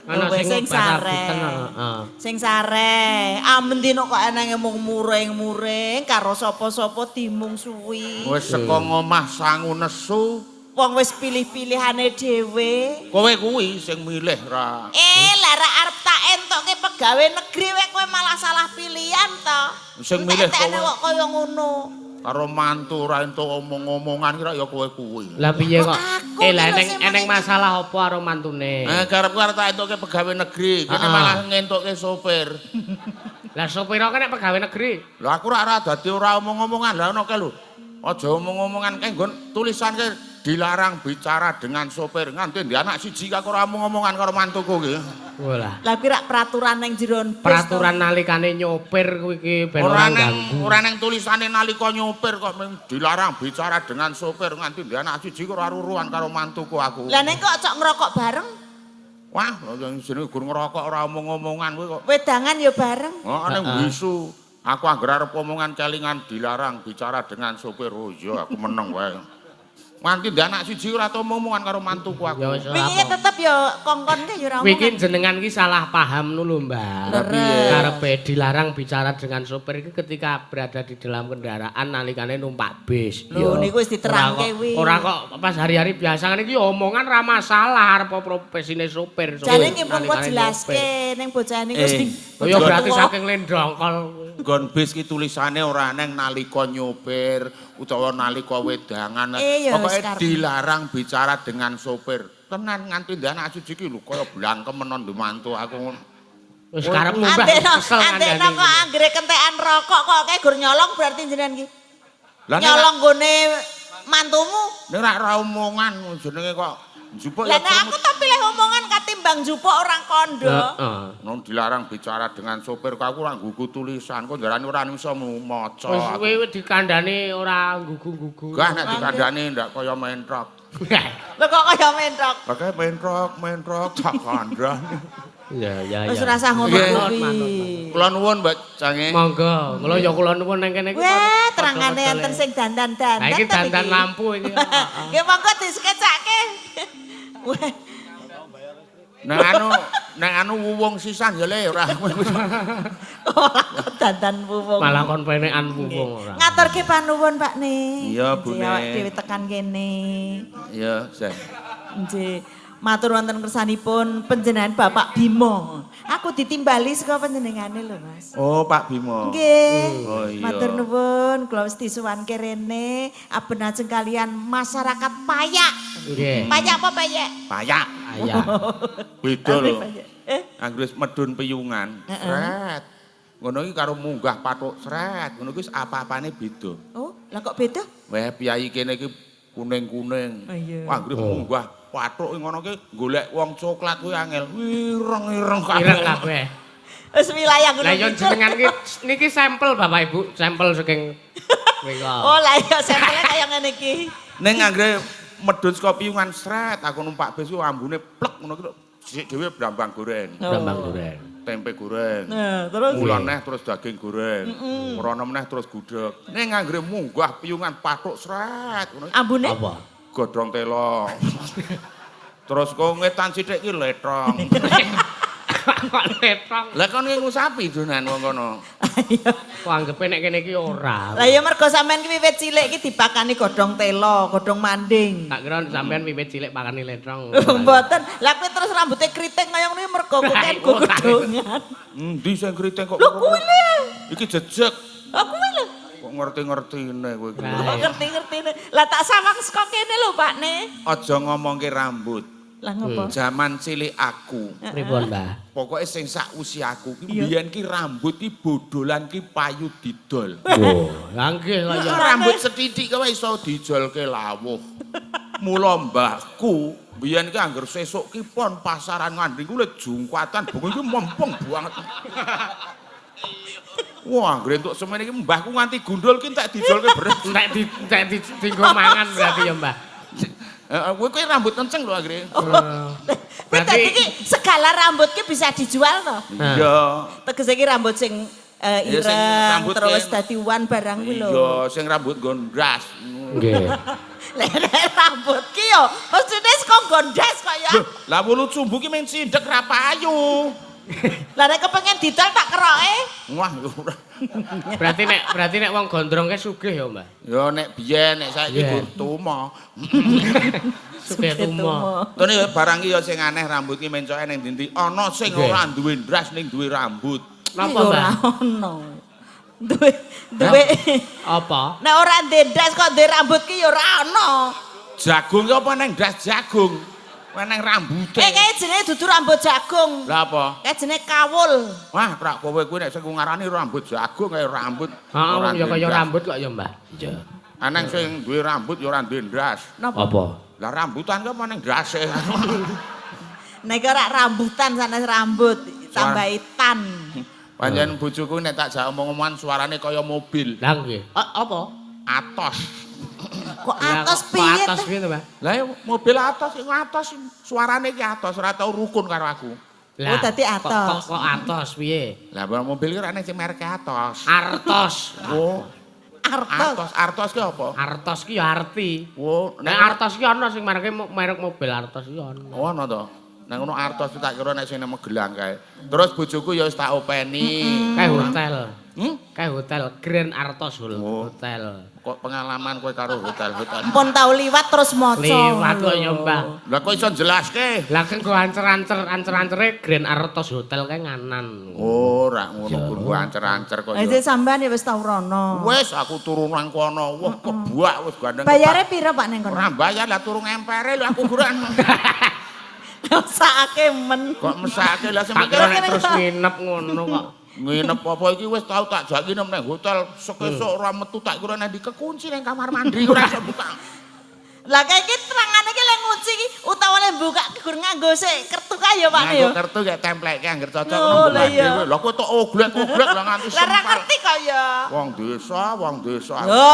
Ana Kowe sing sing sare. sare. Heeh. Sing sare. Amen dino kok enenge mung muring-muring karo sapa-sapa dimungsuhi. Wis saka ngomah sangu nesu. Wong wis pilih-pilihane dhewe. Kowe kuwi sing milih ra. Eh, lah ra arep tak entokke pegawe negeri wae kowe malah salah pilihan to. Sing milih Entek-entekane kowe. kok kaya ngono. Karo mantu ora entuk omong-omongan kira ya kowe kuwi. Lah piye kok? Aku Eh lah ki lho eneng sing eneng muni. Masalah apa karo mantune? Eh, karepku arep tak entukke pegawe negeri, kene malah ngentukke sopir. Lah sopir kok nek pegawe negeri. Lah aku ora ora dadi ora omong-omongan. Lah ono kae lho. Aja omong-omongan kae nggon tulisan kae dilarang bicara dengan sopir. Nganti ndek anak siji aku ora omong-omongan karo mantuku ki. Walah. Lah kuwi rak peraturan ning jero bis to. Peraturan nalikane nyopir kuwi iki ben Ora ora neng ganggu. Ora neng tulisane nalika nyopir kok mung dilarang bicara dengan sopir, nganti ndek anak siji kok ora ruruan karo mantuku aku. Lah nek kok cok ngerokok bareng, Wah, lha jenenge gur ngerokok ora omong-omongan kuwi kok. Wedangan ya bareng. Oh, ning wisu. Aku anggere arep omongan kelingan dilarang bicara dengan sopir. Oh iya, aku meneng wae. Nganti ndek anak siji ora tau omongan karo mantuku aku. Ya wis ora Wingi apa. tetep ya kongkon ke ya ora Kuwi iki omongan. jenengan ki salah paham lho, Mbak. Leres. Karepe dilarang bicara dengan sopir iki ketika berada di dalam kendaraan nalikane numpak bis. Lho, niku wis diterangke Ora kok- kuwi. Ora kok pas hari-hari biasa kan iki omongan ra masalah arep profesine sopir. Sopir Jane nggih pun kok nalikane jelaske nyopir. ning bocah niku Eh, sing Oh ya berarti tuwa. saking lendongkol. Nggon bis ki tulisane ora neng nalika nyopir utawa nalika wedangan. Eh, ya wis Pokoke karep. Dilarang bicara dengan sopir. Tenan nganti ndek anak siji ki lho kaya blangkem menon ndek mantu aku ngono. Wis karepmu, Mbah, Andekno, kesel andekno ngandani. Kok anggere kentekan rokok kok kae gur nyolong berarti jenengan ki. Lah nek Nyolong nggone mantumu. Nek ora omongan jenenge kok njupuk Lah ya nek aku tak pilih omongan katimbang njupuk orang kondo. Heeh. Non dilarang bicara dengan sopir kok aku ora nggugu tulisan kok ndarani ora iso maca. Wis Aku. kowe dikandani ora gugu-gugu. Gah nek dikandani ndak kaya mentrok. Lho kok kaya mentrok. Pakai mentrok, mentrok tak kandhani. Iya. Wis ora usah ngono Nggih. kuwi. Manut. Kula nuwun, Mbak Cange. Monggo, kula ya kula nuwun nang kene iki. Wah, terangane enten sing dandan-dandan. Lah iki to dandan iki. lampu iki. Nggih monggo diskecake. Wah, Nek anu wuwung sisan ya le ora. Ora kok dandan wuwung. Malah kon penekan wuwung ora. Ngaturke panuwun, Pak Ne. Iya, Bu Nggih, Ne. awak dhewe tekan kene. Iya, Zah. Nggih. Matur wonten kersanipun panjenengan Bapak Bimo. Aku ditimbali saka panjenengane lho, Mas. Oh, Pak Bimo. Nggih. Oh, iya. Matur nuwun, kula wis disuwanke rene aben ajeng kalian masyarakat Payak. Nggih. Payak apa payek? Payak. Ayah. Beda lho. Payak. Eh, Anggere wis medun piyungan, sret. Ngono iki karo munggah pathuk sret, ngono iki wis apa-apane beda. Oh, lah kok beda? Wah, piyayi kene iki kuning-kuning. Oh, iya. Wah, anggere munggah pathuk ngono ki golek wong coklat kuwi angel. Ireng-ireng kabeh. Ireng kabeh. Wis wilayah Gunung Lah yo Kidul. jenengan iki niki sampel, Bapak Ibu, sampel saking mriko. Oh, lah iya sampelnya kaya ngene iki. Ning anggere medun saka piyungan sret, aku numpak bis ku ambune plek ngono ki sik dhewe brambang goreng, Brambang goreng. Tempe goreng. Nah, terus Mula neh terus daging goreng. Mrono meneh terus gudeg. Ning anggere munggah piyungan pathuk sret ngono Ambune Apa? Godhong telo. Terus kok ngetan sithik ki letrong. Kok letrong? Lah kon ngingu sapi donan wong kono. Iya. Kok anggepe nek kene iki ora. Lah ya mergo sampean ki wiwit cilik ki dipakani godhong telo, godhong manding. Tak kira sampean wiwit cilik pakani letrong. Mboten. Lah kuwi terus rambutnya keriting kaya ngono mergo kok kan godhongan. Endi sing kriting kok? Lho kuwi lho. Iki jejeg. Lah kuwi lho. Kok ngerti-ngertine kowe iki. Lah, Kok iya. ngerti-ngerti. Lah tak sawang saka kene lho, Pak Ne. Aja ngomongke rambut. Lah ngopo? Zaman cilik aku, Pripun, Mbah? Pokoknya sing sak usiaku ki biyen ki rambut ki bodolan ki payu didol. Wo, lah nggih kaya. Rambut sethithik kowe iso dijolke lawuh. Mula mbahku biyen ki angger sesuk ki pon pasaran ngandring ku le jungkatan bengi ki mempeng banget. Wah, anggere entuk semene iki mbahku nganti gundul ki entek dijolke beres. Entek di dinggo mangan berarti ya, Mbah. Heeh, kowe kowe rambut kenceng lho anggere. Kuwi dadi ki segala rambut ki bisa dijual to. Iya. Tegese ki rambut sing Ya, sing ireng rambut terus ki- dadi wan barang kuwi lho. Iya, sing rambut gondras. Nggih. Lek rambut ki yo mestine saka gondes kok ya. Loh, lah wulu cumbu ki mung cindhek ra payu. Lah nek kepengen didol tak keroke. Wah, ya ora. Berarti nek wong gondrong ke sugih ya, Mbah. Ya nek biyen, nek saiki Biyen. gur tumo. Sugih tumo. Tene ya barang ki ya sing aneh, rambut ki mencoke ning ndi-ndi. Ana sing ora duwe ndras ning duwe rambut. Napa, Ora Mbah? ono. Duwe duwe Apa? Nek ora ndek ndas kok ndek rambut ki ya ora ono. Jagung ki apa neng ndas jagung? Neng rambute. Eh, kae jenenge dudu rambut jagung. Lah apa? Kae jenenge kawul. Wah, rak kowe kuwi nek sing ngarani rambut jagung kaya rambut. Heeh, ora wong ya duwe kaya ndas. Rambut kok ya, Mbah. Iya. Aneng sing duwe rambut ya ora duwe ndas. Napa? Apa? Lah rambutan ki apa neng ndase? Nek ora rambutan sanes rambut, tambahi tan. Pancen bojoku nek tak jak omong-omongan suarane kaya mobil. Lah nggih. Apa? Atos. Kok Lah, atos kok piye? Atos Ta? piye to, Mbah? Lah ya, mobil atos iku atos, suarane ki atos, ora tau rukun karo aku. Lah, Oh, dadi kok- atos. Kok atos piye? Lah mobil ki ora ana sing merek atos. Artos. Oh, Artos. atos, artos ki apa? Artos ki ya arti. Oh, Nek Artos ki ana sing mereke merek mobil Artos ki ana. Oh, ana to. Nang ngono artos tak kira nek sing nang Magelang kae. Terus bojoku ya wis tak openi. Kae hotel. Hmm? Kae hotel Grand Artos Hol- Oh. Hotel. Kok pengalaman kowe karo hotel-hotel? Pun tau liwat terus maca. Liwat kok ya, Mbah. Lah kok iso jelaske? Lah kan go ancer-ancer, ancer-ancere Grand Artos Hotel kae nganan. Oh, ora ngono kuwi ancer-ancer kok. Lah ya. sampean ya wis tau rono. Wis aku turu nang kono, wah kebak wis gandeng. Bayare pira Pak ning kono? Ora bayar lah, turu ngempere lho aku guran. Sakake men. Kok mesake lah sing Tak kira mikir nek terus nginep ngono kok. Nginep apa iki, wis tau tak jak nginep nang hotel, sekesuk ora metu, tak kira nang kekunci nang kamar mandi ora iso buka. Lah kayak iki terangane iki lek ngunci iki utawa lek buka ki gur nganggo sik kertu kae ya Pak Nganggo ya. kertu gak templekke angger cocok Oh, ngono lah iya. dhewe. Lah kowe tok oglek-oglek lah nganti Lah ora sempal. ngerti kok ya. Wong desa, wong desa. Yo,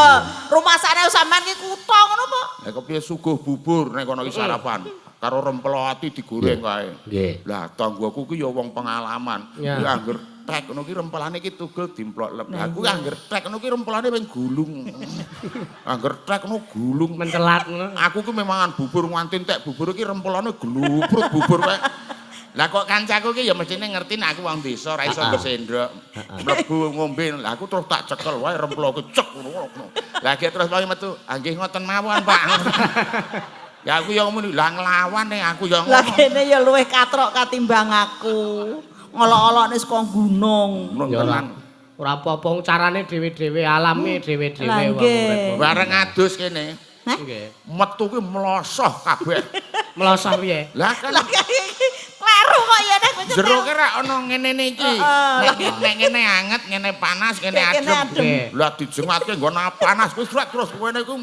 rumah sakne sampean ki kutha ngono po. Lah kepiye suguh bubur nek kono iki sarapan karo rempelo ati digoreng kae. Nggih. Lah tanggoku ki ya wong pengalaman. Ya. Kuwi angger tek ngono ki rempelane ki tugel dimplok lep. Lah kuwi angger tek ngono ki rempelane ping gulung. Angger tek ngono gulung. Mencelat ngono. Aku ki memangan bubur nganti entek bubur ki rempelane gluprut bubur kae. Lah kok kancaku ki ya mestine ngerti nek aku wong desa ora iso sendok. Mlebu ngombe, lah aku terus tak cekel wae rempelo ki cek ngono. Lah ki terus wae metu, "Ah nggih ngoten mawon, Pak." Ya aku ya ngomong, lah nglawan nih aku ya Lah ngono. kene ya luwih katrok katimbang aku. Ngolok-olokne saka gunung. Ngono Ya ora. tenan. Ora apa-apa wong carane dhewe-dhewe, alame dhewe-dhewe Lah, wong nggih. urip. Bareng adus kene, Hah? Nggih. Metu ki mlosoh kabeh. Mlosah piye? Lah kan Lah iki kleru kok ya nek jero ki ra ana ngene iki. Heeh. Nek ngene anget, ngene panas, ngene Kayak kene adem. adem. Nggih. Lah dijengatke nggon panas kuwi sret terus kene iku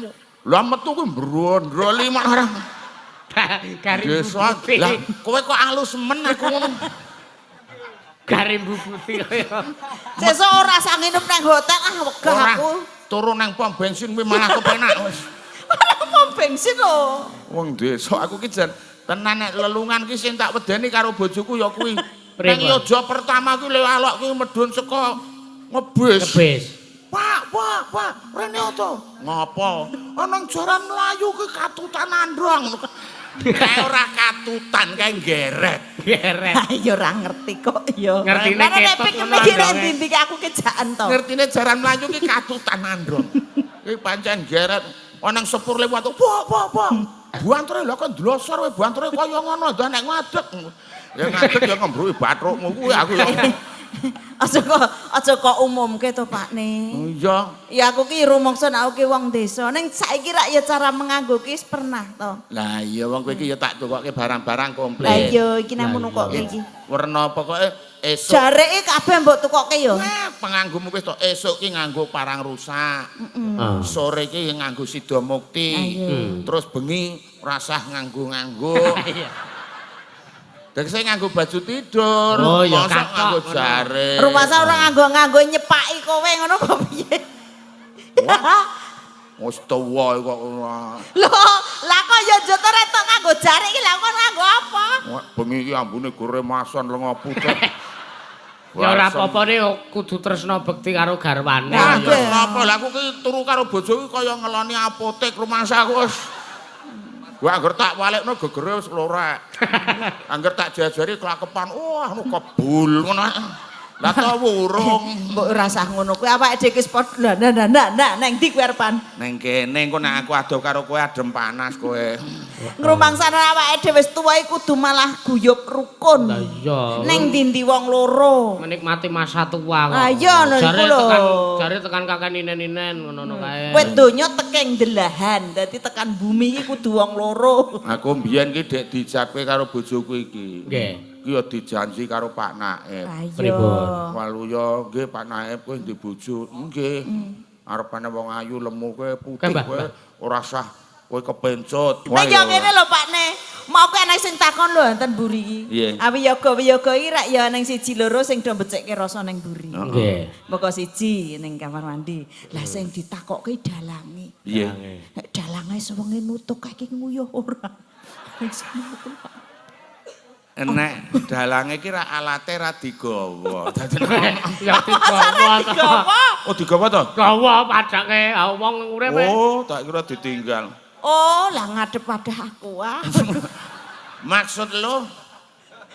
lah metu kuwi brondroli malah Gari desa. bubuti. Lah kowe kok alus men aku ngono. Gari bubuti kaya. Sesuk ora usah nginep nang hotel ah, wegah Ora aku. turu nang pom bensin kuwi malah kepenak wis. Malah pom bensin lho. Wong desa aku ki jan tenan nek lelungan ki sing tak wedeni karo bojoku ya kuwi. Pripun? Nang Yojo pertama kuwi le alok kuwi medhun saka ngebis. Ngebis. Pak, Pak, Pak, rene to. Ngopo? Ana jaran mlayu ki katutan androng. Kae ora katutan, kae geret. Geret. Ya ora ngerti kok ya. Ngertine Lah nek ketot pikir ngono mikir andonge. ndi ki aku kejaan to. Ngertine jaran mlayu ki katutan androng. Ki pancen geret. Ana sepur lewat, "Pak, Pak, Pak." Buantere lho kok ndlosor kowe buantere kaya ngono, dah nek ngadeg. Ya ngadeg ya ngembruki bathukmu kuwi aku ya. Aja kok umumke to Pak ne. Iya. Ya aku ki rumangsa nek aku ki wong desa. Ning saiki rak ya cara menganggo ki wis pernah to. Lah iya wong kowe iki ya tak tukokke barang-barang Lah komplit. iya iki namun Lah nukokke iya. iki. Werna pokoke esuk. Jareke kabeh mbok tukokke ya. Wah, penganggumu wis to, esuk ki nganggo parang rusak. Ah. Sore ki nganggo sida mukti. Ayo. Terus bengi rasah nganggo-nganggo. Iya. Dadi nganggo baju tidur, Oh, iya, mosok katok nganggo ngono. jare. Rumasa ora nganggo-nganggo nyepaki kowe ngono apa piye? Wah. Wis tuwa kok ora. Lho, lah kok ya joto retok nganggo jarik iki lah kok nganggo apa? Wah, bengi iki ambune goremasan lenga putih. Ya ora apa-apa ne kudu tresna bekti karo garwane. Lah, ya. Terus apa lah aku ki turu karo bojoku kaya ngeloni apotek rumangsa aku wis. Wah, angger tak walekno gegere wis lorek. Angger tak jajari klakepan, wah nu kebul ngono. Lah to wurung. Mbok ora usah ngono kuwi, awake dhewe wis padha. Nah nah nah nah, nang ndi kuwi arepan? Neng kene engko nek aku adoh karo kowe adem panas kowe. Ngrumangsane awake dhewe wis tuwa iku kudu malah guyub rukun. Lah iya. Neng ndi-ndi wong loro. Menikmati masa tua kok. Ah, iya, lho, Jare iku lho. tekan jare tekan kakek ninen-ninen ngono kae. Kowe donya teking delahan, dadi tekan bumi iki kudu wong loro. Aku mbiyen ki dek dijape karo bojoku iki. Nggih. Ki ya dijanji karo Pak Naib. Ayo. Pripun? Waluya nggih Pak Naib kowe ndek bojo. Nggih. Arepane wong ayu lemu kowe putih Oke, Mbah, kowe Mbah. ora sah kowe kepencut. Nek yo ngene lho Pak Ne. Mau kuwi ana sing takon lho enten mburi iki. Iya. Awi yoga wiyoga iki rak ya nang siji loro sing do becikke rasa ning mburi. Heeh. Nggih. Moko siji ning kamar mandi. Lah sing ditakokke dalange. Iya. Nek dalange sewengi nutuk kae iki nguyuh ora. Enek dalange iki ra alate ra digawa. Dadi Ya digawa to. Digawa. Oh, digawa to? Gawa padake wong urip. Oh, tak kira ditinggal. Oh, lah ngadep wadah aku ah. Maksud lo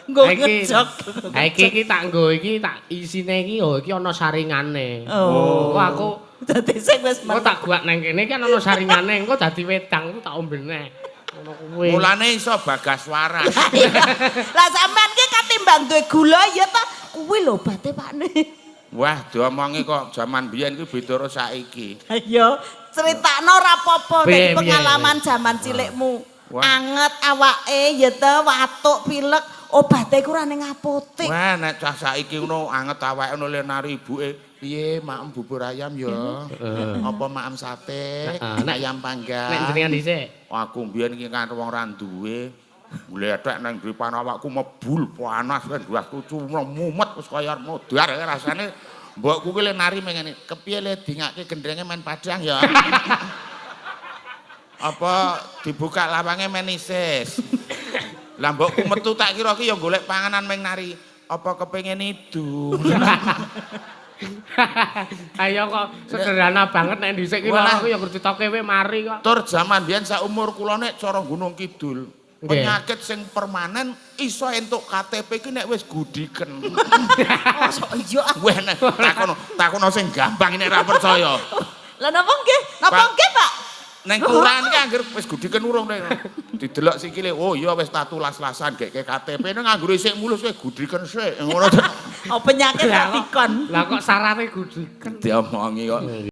Nggo Iki ngejok. iki iki tak nggo iki tak isine iki oh iki ana saringane. Oh. Engko aku Dadi sing wis engko tak guak nang kene kan ana saringane, engko dadi wedang ku tak ombene. Ngono kuwi. Mulane iso bagas waras. Lah sampean ki katimbang duwe gula ya ta kuwi lho obate Pak Ne. Wah, diomongi kok jaman biyen ki beda karo saiki. Ayo critakno ora apa-apa Piye, dari piye, pengalaman jaman cilikmu. Wah. Anget awake ya ta watuk pilek obate ku ora ning apotek. Wah, nek cah saiki ngono anget awake ngono le nari ibuke, piye maem bubur ayam ya? Apa maem sate? Heeh, nek- Ayam panggang. Nek jenengan dhisik. Aku mbiyen iki kan wong ra duwe. Gledhek nang depan awakku mebul panas kan ndasku cuma mumet wis kaya modar rasane. Mbokku ki le nari mengene, kepiye le dingake gendrenge men padang ya? Apa dibuka lawange men isis? Lah mbokku metu tak kira ki ya golek panganan meng nari. Apa kepengin idu? Ayo kok sederhana banget nek dhisik ki Walah. aku ya ditoke we mari kok. Tur jaman biyen sak umur kula nek cara Gunung Kidul, penyakit sing permanen iso entuk KTP ki nek wis gudiken. Oh, sok iya ah. Weh nek takono takono sing gampang nek ora percaya. Lah napa nggih? Napa Pak. nggih, Pak? Neng kelurahan ki angger wis gudiken urung nek. Didelok sikile, oh iya wis tatu las-lasan gek KTP ning nganggo isik mulus wis gudiken sik. Ngono. Oh, penyakit Lah kok dikon. Lah kok syaratnya gudiken. Diomongi kok.